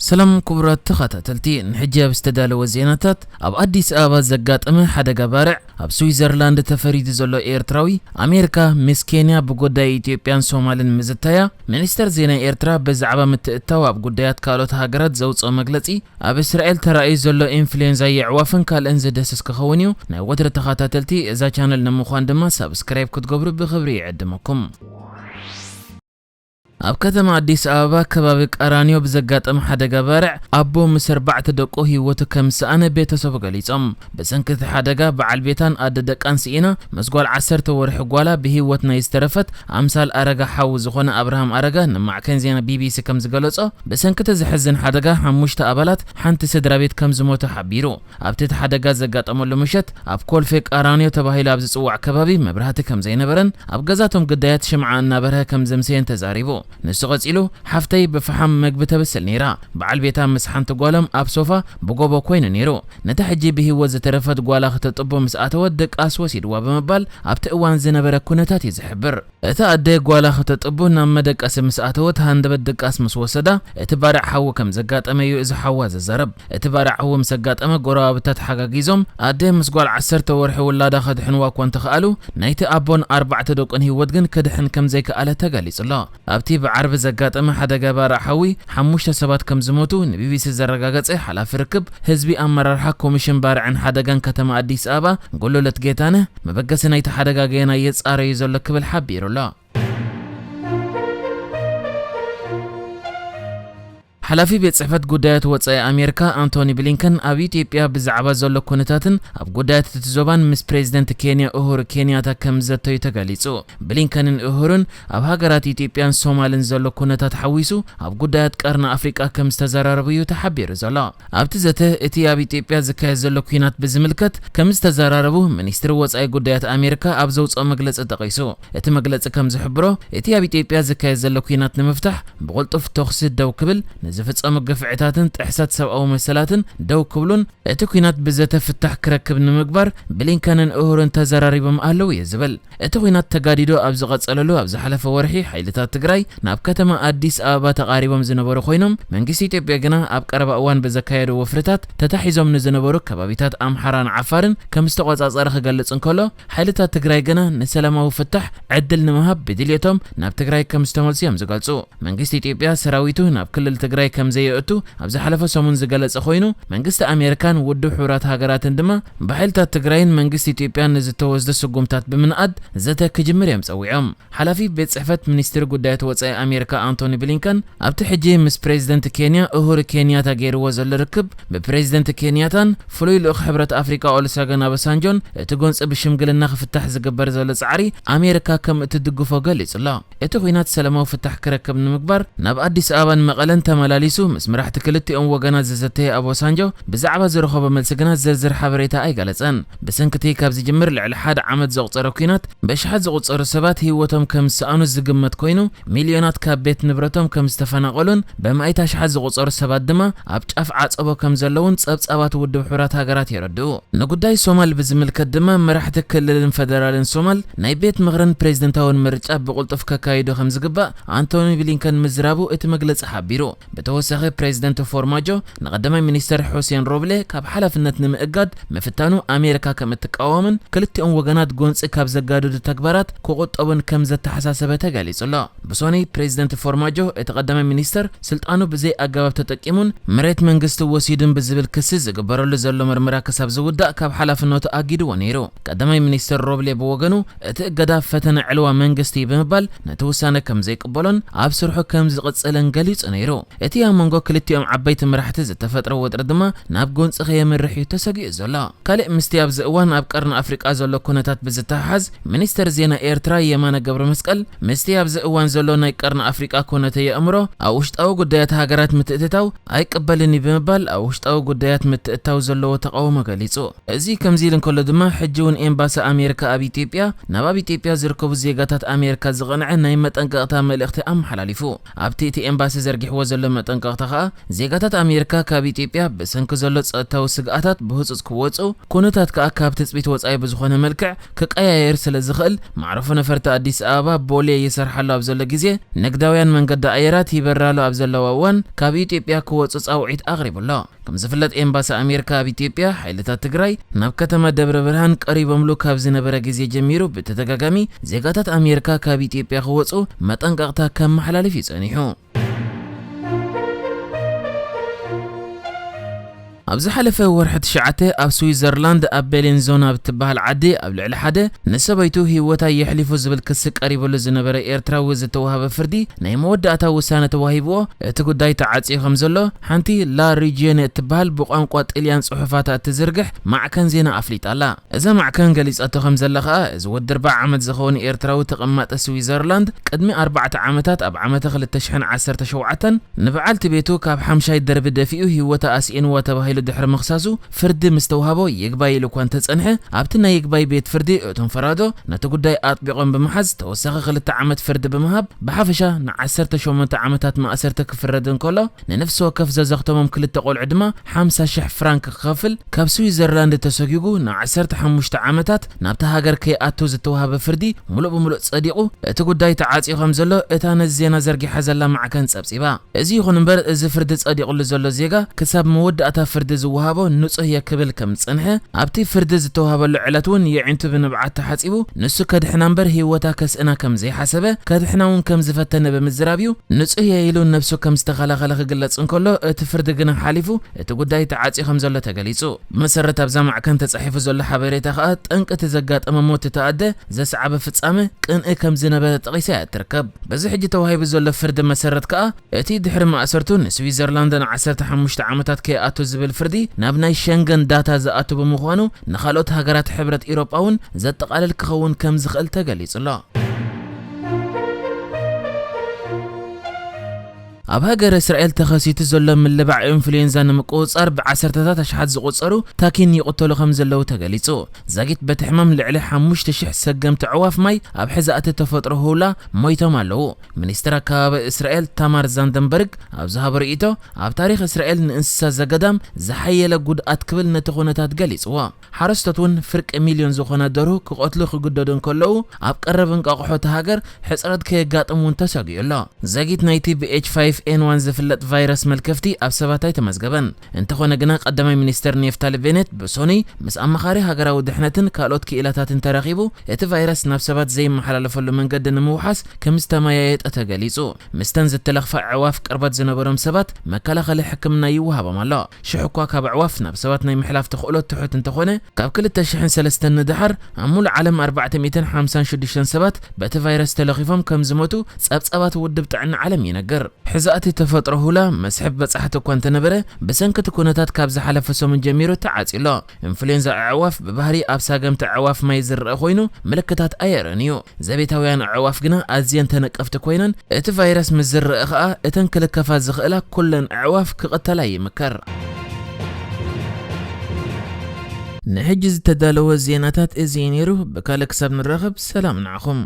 ሰላም ክቡራት ተኸታተልቲ፣ ንሕጂ ኣብ ዝተዳለወ ዜናታት፣ ኣብ ኣዲስ ኣበባ ዘጋጠመ ሓደጋ ባርዕ፣ ኣብ ስዊዘርላንድ ተፈሪዱ ዘሎ ኤርትራዊ፣ ኣሜሪካ ምስ ኬንያ ብጉዳይ ኢትዮጵያን ሶማልን ምዝታያ፣ ሚኒስተር ዜና ኤርትራ ብዛዕባ ምትእትታው ኣብ ጉዳያት ካልኦት ሃገራት ዘውፅኦ መግለጺ፣ ኣብ እስራኤል ተራእዩ ዘሎ ኢንፍሉዌንዛ የዕዋፍን ካልእን ዝድህስስ ክኸውን እዩ። ናይ ወትሪ ተኸታተልቲ እዛ ቻነል ንምዃን ድማ ሳብስክራይብ ክትገብሩ ብኽብሪ ይዕድመኩም። ኣብ ከተማ ኣዲስ ኣበባ ከባቢ ቀራኒዮ ብዘጋጠመ ሓደጋ ባርዕ ኣቦ ምስ ኣርባዕተ ደቁ ህይወቱ ከም ዝሰኣነ ቤተሰቡ ገሊጾም። ብሰንኪ እቲ ሓደጋ በዓል ቤታን ኣደ ደቃን ስኢና፣ ምስ ጓል ዓሰርተ ወርሒ ጓላ ብህይወት ናይ ዝተረፈት ኣምሳል ኣረጋ ሓው ዝኾነ ኣብርሃም ኣረጋ ንማዕከን ዜና ቢቢሲ ከም ዝገለጾ፣ ብሰንኪ እቲ ዘሕዝን ሓደጋ ሓሙሽተ ኣባላት ሓንቲ ስድራ ቤት ከም ዝሞቱ ሓቢሩ። ኣብቲ እቲ ሓደጋ ዘጋጠመሉ ምሸት፣ ኣብ ኮልፌ ቀራኒዮ ተባሂሉ ኣብ ዝጽዋዕ ከባቢ መብራህቲ ከም ዘይነበረን ኣብ ገዛቶም ግዳያት ሽምዓ እናበርሀ ከም ዘምሰየን ተዛሪቡ። ንሱ ቀጺሉ፣ ሓፍተይ ብፈሓም መግቢ ተብስል ነይራ። በዓል ቤታ ምስ ሓንቲ ጓሎም ኣብ ሶፋ ብጎቦ ኮይኑ ነይሩ። ነታ ሕጂ ብህይወት ዝተረፈት ጓላ ክተጥቡ ምስ ኣተወት ድቃስ ወሲድዋ ብምባል ኣብቲ እዋን ዝነበረ ኩነታት እዩ ዝሕብር። እታ ኣደ ጓላ ክተጥቡ ናብ መደቀሲ ምስ ኣተወት ሃንደበት ድቃስ ምስ ወሰዳ፣ እቲ ባርዕ ሓዊ ከም ዘጋጠመ እዩ እዚ ሓዋ ዝዛረብ። እቲ ባርዕ ሓዊ ምስ ኣጋጠመ ጎረባብታ ተሓጋጊዞም ኣደ ምስ ጓል ዓሰርተ ወርሒ ውላዳ ከድሕንዋ እኳ እንተኸኣሉ፣ ናይቲ ኣቦን ኣርባዕተ ደቁን ህይወት ግን ክድሕን ከም ዘይከኣለ ተገሊጹ ኣሎ። ኣብቲ ብዓርቢ ዘጋጠመ ሓደጋ ባርዕ ሓዊ ሓሙሽተ ሰባት ከም ዝሞቱ ንቢቢሲ ዘረጋገጸ ሓላፊ ርክብ ህዝቢ ኣመራርሓ ኮሚሽን ባርዕን ሓደጋን ከተማ ኣዲስ ኣበባ ጎሎለት ጌታነህ፣ መበገሲ ናይቲ ሓደጋ ገና የጻረዩ ዘሎ ክብል ሓቢሩ ኣሎ። ሓላፊ ቤት ጽሕፈት ጉዳያት ወጻኢ ኣሜሪካ ኣንቶኒ ብሊንከን ኣብ ኢትዮጵያ ብዛዕባ ዘሎ ኩነታትን ኣብ ጉዳያት እቲ ዞባን ምስ ፕሬዚደንት ኬንያ ኡሁሩ ኬንያታ ከም ዝዘተዩ ተገሊጹ። ብሊንከንን ኡሁሩን ኣብ ሃገራት ኢትዮጵያን ሶማልን ዘሎ ኩነታት ሓዊሱ ኣብ ጉዳያት ቀርኒ ኣፍሪቃ ከም ዝተዘራረቡ እዩ ተሓቢሩ ዘሎ። ኣብቲ ዘተ እቲ ኣብ ኢትዮጵያ ዝካየድ ዘሎ ኲናት ብዝምልከት ከም ዝተዘራረቡ ሚኒስትሪ ወጻኢ ጉዳያት ኣሜሪካ ኣብ ዘውጽኦ መግለጺ ጠቒሱ። እቲ መግለጺ ከም ዝሕብሮ፣ እቲ ኣብ ኢትዮጵያ ዝካየድ ዘሎ ኲናት ንምፍታሕ ብቕልጡፍ ተኹሲ ደው ክብል፣ ንዝፍጸሙ ግፍዕታትን ጥሕሰት ሰብኣዊ መሰላትን ደው ክብሉን እቲ ኲናት ብዘተ ፍታሕ ክረክብ ንምግባር ብሊንከንን ኡሁሩን ተዘራሪቦም ኣለዉ እዩ ዝብል። እቲ ኲናት ተጋዲዶ ኣብ ዝቐጸለሉ ኣብ ዝሓለፈ ወርሒ ሓይልታት ትግራይ ናብ ከተማ ኣዲስ ኣበባ ተቓሪቦም ዝነበሩ ኮይኖም፣ መንግስቲ ኢትዮጵያ ግና ኣብ ቀረባ እዋን ብዘካየዶ ወፍርታት ተታሒዞም ንዝነበሩ ከባቢታት ኣምሓራን ዓፋርን ከም ዝተቖጻጸረ ክገልጽ እንከሎ፣ ሓይልታት ትግራይ ግና ንሰላማዊ ፍታሕ ዕድል ንምሃብ ብድልየቶም ናብ ትግራይ ከም ዝተመልሱ እዮም ዝገልጹ። መንግስቲ ኢትዮጵያ ሰራዊቱ ናብ ክልል ትግራይ ከም ዘየእቱ ኣብ ዝሓለፈ ሰሙን ዝገለጸ ኮይኑ፣ መንግስቲ ኣሜሪካን ውድብ ሕቡራት ሃገራትን ድማ ብሓይልታት ትግራይን መንግስቲ ኢትዮጵያን ንዝተወስደ ስጉምታት ብምንኣድ ዘተ ክጅምር እዮም ጸዊዖም። ሓላፊ ቤት ጽሕፈት ሚኒስትሪ ጉዳያት ወጻኢ ኣሜሪካ ኣንቶኒ ብሊንከን ኣብቲ ሕጂ ምስ ፕሬዚደንት ኬንያ ኡሁሩ ኬንያታ ገይርዎ ዘሎ ርክብ፣ ብፕሬዚደንት ኬንያታን ፍሉይ ልኡኽ ሕብረት ኣፍሪካ ኦሉሰገን ኣበሳንጆን እቲ ጎንፂ ብሽምግልና ክፍታሕ ዝግበር ዘሎ ጻዕሪ ኣሜሪካ ከም እትድግፎ ገሊጹ ኣሎ። እቲ ኲናት ሰላማዊ ፍታሕ ክረክብ ንምግባር ናብ ኣዲስ ኣበባን መቐለን ተመላሊሱ ምስ መራሕቲ ክልቲኦም ወገናት ዝዘተየ ኣቦሳንጆ ብዛዕባ ዝረኸቦ መልሲ ግና ዝርዝር ሓበሬታ ኣይገለጸን። ብሰንኪ እቲ ካብ ዝጅምር ልዕሊ ሓደ ዓመት ዘቑጸረ ኲናት ብኣሽሓት ዝቑጸሩ ሰባት ህይወቶም ከም ዝሰኣኑ ዝግመት ኮይኑ፣ ሚልዮናት ካብ ቤት ንብረቶም ከም ዝተፈናቐሉን ብኣማኢት ኣሽሓት ዝቑጸሩ ሰባት ድማ ኣብ ጫፍ ዓጸቦ ከም ዘለውን ጸብጻባት ውድብ ሕቡራት ሃገራት የረድኡ። ንጉዳይ ሶማል ብዝምልከት ድማ መራሕቲ ክልልን ፈደራልን ሶማል ናይ ቤት ምኽርን ፕሬዝደንታውን ምርጫ ብቕልጡፍ ከካይዱ ከም ዝግባእ ኣንቶኒ ብሊንከን ምዝራቡ እቲ መግለጺ ሓቢሩ። ብተወሳኺ ፕሬዝደንት ፎርማጆ ንቐዳማይ ሚኒስተር ሑሴን ሮብሌ ካብ ሓላፍነት ንምእጋድ ምፍታኑ ኣሜሪካ ከም እትቃወምን ክልቲኦም ወገናት ጎንጺ ካብ ዘጋድዱ ተግባራት ክቑጠቡን ከም ዘተሓሳሰበ ተገሊጹ ኣሎ። ብሶኒ ፕሬዝደንት ፎርማጆ እቲ ቀዳማይ ሚኒስተር ስልጣኑ ብዘይ ኣገባብ ተጠቂሙን መሬት መንግስቲ ወሲዱን ብዝብል ክሲ ዝግበረሉ ዘሎ ምርመራ ክሳብ ዝውዳእ ካብ ሓላፍነቱ ኣጊድዎ ነይሩ። ቀዳማይ ሚኒስተር ሮብሌ ብወገኑ እቲ እገዳ ፈተነ ዕልዋ መንግስቲ ብምባል ነቲ ውሳነ ከም ዘይቅበሎን ኣብ ስርሑ ከም ዝቕጽልን ገሊጹ ነይሩ። እቲ ኣብ መንጎ ክልቲኦም ዓበይቲ መራሕቲ ዝተፈጥረ ወጥሪ ድማ ናብ ጎንጺ ከየምርሕ እዩ ተሰጊኡ ዘሎ። ካልእ ምስቲ ኣብዚ እዋን ኣብ ቀርኒ ኣፍሪቃ ዘሎ ኩነታት ብዝተሓሓዝ፣ ሚኒስተር ዜና ኤርትራ የማነ ገብረመስቀል ምስቲ ኣብዚ እዋን ዘሎ ናይ ቀርኒ ኣፍሪቃ ኩነተ የእምሮ ኣብ ውሽጣዊ ጉዳያት ሃገራት ምትእትታው ኣይቅበልን እዩ ብምባል ኣብ ውሽጣዊ ጉዳያት ምትእትታው ዘለዎ ተቓውሞ ገሊጹ። እዚ ከምዚ ኢሉ እንከሎ ድማ ሕጂ እውን ኤምባሲ ኣሜሪካ ኣብ ኢትዮጵያ ናብ ኣብ ኢትዮጵያ ዝርከቡ ዜጋታት ኣሜሪካ ዝቐንዐ ናይ መጠንቀቕታ መልእኽቲ ኣመሓላሊፉ። ኣብቲ እቲ ኤምባሲ ዘርጊሕዎ ዘሎ መጠንቀቕታ ከኣ፣ ዜጋታት ኣሜሪካ ካብ ኢትዮጵያ ብሰንኪ ዘሎ ጸጥታዊ ስግኣታት ብህጹጽ ክወጹ፣ ኩነታት ከኣ ካብ ትጽቢት ወጻኢ ብዝኾነ መልክዕ ክቀያየር ስለ ዝኽእል፣ መዕረፎ ነፈርቲ ኣዲስ ኣበባ ቦሌ ይሰርሓሉ ኣብ ዘሎ ግዜ፣ ንግዳውያን መንገዲ ኣየራት ይበራሉ ኣብ ዘለዋ እዋን፣ ካብ ኢትዮጵያ ክወጹ ጻውዒት ኣቕሪቡ ኣሎ። ከም ዝፍለጥ፣ ኤምባሲ ኣሜሪካ ኣብ ኢትዮጵያ፣ ሓይልታት ትግራይ ናብ ከተማ ደብረ ብርሃን ቀሪቦምሉ ካብ ዝነበረ ግዜ ጀሚሩ፣ ብተደጋጋሚ ዜጋታት ኣሜሪካ ካብ ኢትዮጵያ ክወጹ መጠንቀቕታ ከመሓላልፍ እዩ ጸኒሑ። ኣብ ዝሓለፈ ወርሒ ትሽዓተ፣ ኣብ ስዊዘርላንድ ኣብ ቤሌን ዞን ኣብ ትበሃል ዓዲ፣ ኣብ ልዕሊ ሓደ ንሰበይቱ ህይወታ የሕሊፉ ዝብል ክሲ ቀሪብሉ ዝነበረ ኤርትራዊ ዝተዋህበ ፍርዲ ናይ መወዳእታ ውሳነ ተዋሂብዎ፣ እቲ ጉዳይ ተዓጽዩ ከም ዘሎ፣ ሓንቲ ላ ሪጂዮን እትበሃል ብቋንቋ ጥልያን ጽሑፋታ እትዝርግሕ ማዕከን ዜና ኣፍሊጣ ኣላ። እዛ ማዕከን ገሊጻቶ ከም ዘላ ከኣ፣ እዚ ወዲ ኣርብዓ ዓመት ዝኸውን ኤርትራዊ ተቐማጢ ስዊዘርላንድ፣ ቅድሚ ኣርባዕተ ዓመታት፣ ኣብ ዓመተ ክልተ ሽሕን ዓሰርተ ሸውዓተን፣ ንበዓልቲ ቤቱ ካብ ሓምሻይ ደርቢ ደፊኡ ህይወታ ኣስኢንዋ ተባሂሉ ድሕሪ ምኽሳሱ፣ ፍርዲ ምስ ተዋህቦ፣ ይግባይ ኢሉ እኳ እንተጸንሐ፣ ኣብቲ ናይ ይግባይ ቤት ፍርዲ፣ እቶም ፈራዶ ነቲ ጉዳይ ኣጥቢቖም ብምሓዝ፣ ተወሳኺ ክልተ ዓመት ፍርዲ ብምሃብ፣ ብሓፈሻ ንዓሰርተ ሸሞንተ ዓመታት ማእሰርቲ ክፍረድ እንከሎ፣ ንነፍሲ ወከፍ ዘዘኽተሞም ክልተ ቆልዑ ድማ ሓምሳ ሽሕ ፍራንክ ክኸፍል፣ ካብ ስዊዘርላንድ ተሰጒጉ ንዓሰርተ ሓሙሽተ ዓመታት ናብታ ሃገር ከይኣቱ ዝተዋህበ ፍርዲ፣ ሙሉእ ብሙሉእ ጸዲቑ፣ እቲ ጉዳይ ተዓጽዩ ከም ዘሎ እታ ነዚ ዜና ዘርጊሓ ዘላ ማዕከን ጸብጺባ። እዚ ይኹን እምበር፣ እዚ ፍርዲ ጸዲቑሉ ዘሎ ዜጋ፣ ክሳብ መወዳእታ ፍርዲ ዝወሃቦ ንጹህ እየ ክብል ከም ዝጸንሐ፣ ኣብቲ ፍርዲ ዝተዋህበሉ ዕለት እውን የዒንቱ ብንብዓት ተሓጺቡ፣ ንሱ ከድሕና እምበር ህይወታ ከስእና ከም ዘይሓሰበ፣ ከድሕና እውን ከም ዝፈተነ ብምዝራብ እዩ፣ ንጹህ እየ ኢሉ ነብሱ ከም ዝተኸላኸለ ክግለጽ እንከሎ፣ እቲ ፍርዲ ግና ሓሊፉ፣ እቲ ጉዳይ ተዓጽዩ ከም ዘሎ ተገሊጹ። ብመሰረት ኣብዛ ማዕከን ተጻሒፉ ዘሎ ሓበሬታ ከኣ፣ ጠንቂ እቲ ዘጋጠመ ሞት እታ ኣደ ዘስዓበ ፍጻመ ቅንኢ ከም ዝነበረ ጠቒሳ እያ እትርከብ። በዚ ሕጂ ተዋሂቡ ዘሎ ፍርዲ መሰረት ከኣ፣ እቲ ድሕሪ ማእሰርቱ ንስዊዘርላንድ ንዓሰርተ ሓሙሽተ ዓመታት ከይኣቱ ዝብል ፍርዲ፣ ናብ ናይ ሸንገን ዳታ ዝኣቱ ብምዃኑ፣ ንኻልኦት ሃገራት ሕብረት ኢሮጳ እውን ዘጠቓልል ክኸውን ከም ዝኽእል ተገሊጹ ኣሎ። ኣብ ሃገረ እስራኤል ተኸሲቱ ዘሎ ምልባዕ ኢንፍሉዌንዛ ንምቁጽጻር፣ ብዓሰርተታት ኣሽሓት ዝቑጸሩ ታኪን ይቕተሉ ከም ዘለዉ ተገሊጹ። ዛጊት በቲ ሕማም ልዕሊ ሓሙሽተ ሽሕ ሰገምቲ ኣዕዋፍ ማይ ኣብ ሕዛእቲ ተፈጥሮ ሁላ ሞይቶም ኣለዉ። ሚኒስትር ኣከባቢ እስራኤል ታማር ዛንደንበርግ ኣብ ዝሃቦ ርእይቶ፣ ኣብ ታሪኽ እስራኤል ንእንስሳ ዘገዳም ዝሓየለ ጉድኣት ክብል ነቲ ኩነታት ገሊጽዎ። ሓረስቶት እውን ፍርቂ ሚልዮን ዝኾና ደርሁ ክቐትሉ ክግደዱ እንከለዉ፣ ኣብ ቀረብ እንቋቑሖ እታ ሃገር ሕጽረት ከየጋጥም እውን ተሰጊኡ ኣሎ። ዛጊት ናይቲ ብ ኤች ፋይቭ ኤን ዋን ዝፍለጥ ቫይረስ መልከፍቲ ኣብ ሰባት ኣይተመዝገበን። እንተኾነ ግና፣ ቀዳማይ ሚኒስተር ኔፍታሊ ቤኔት ብሶኑይ ምስ ኣማኻሪ ሃገራዊ ድሕነትን ካልኦት ክኢላታትን ተራኺቡ፣ እቲ ቫይረስ ናብ ሰባት ዘይመሓላለፈሉ መንገዲ ንምውሓስ ከም ዝተመያየጠ ተገሊጹ። ምስተን ዝተለኽፋ ኣዕዋፍ ቅርበት ዝነበሮም ሰባት መከላኸሊ ሕክምና ይወሃቦም ኣሎ። ሽሕ እኳ ካብ ኣዕዋፍ ናብ ሰባት ናይ ምሕላፍ ተኽእሎ ትሑት እንተኾነ፣ ካብ ክልተ ሽሕን ሰለስተን ንደሓር ኣብ ሙሉእ ዓለም ኣርባዕተ ሚእትን ሓምሳን ሽዱሽተን ሰባት በቲ ቫይረስ ተለኺፎም ከም ዝሞቱ ጸብጻባት ውድብ ጥዕና ዓለም ይነግር። ሕዛእቲ ተፈጥሮ ሁላ መስሕብ በጻሕቲ እኳ እንተነበረ፣ ብሰንኪ እቲ ኩነታት ካብ ዝሓለፈ ሰሙን ጀሚሩ ተዓጽዩ ኣሎ። ኢንፍሉዌንዛ ኣዕዋፍ ብባህሪ ኣብ ሳገምቲ ኣዕዋፍ ማይ ዝረኣ ኮይኑ፣ ምልክታት ኣየርእን እዩ። ዘቤታውያን ኣዕዋፍ ግና ኣዝየን ተነቀፍቲ ኮይነን፣ እቲ ቫይረስ ምስ ዝረአ ከኣ እተን ክልከፋ ዝኽእላ ኩለን ኣዕዋፍ ክቕተላ ይምከር። ንሕጂ ዝተዳለወ ዜናታት እዚ እዩ ነይሩ። ብካልእ ክሳብ ንራኸብ፣ ሰላም ንዓኹም።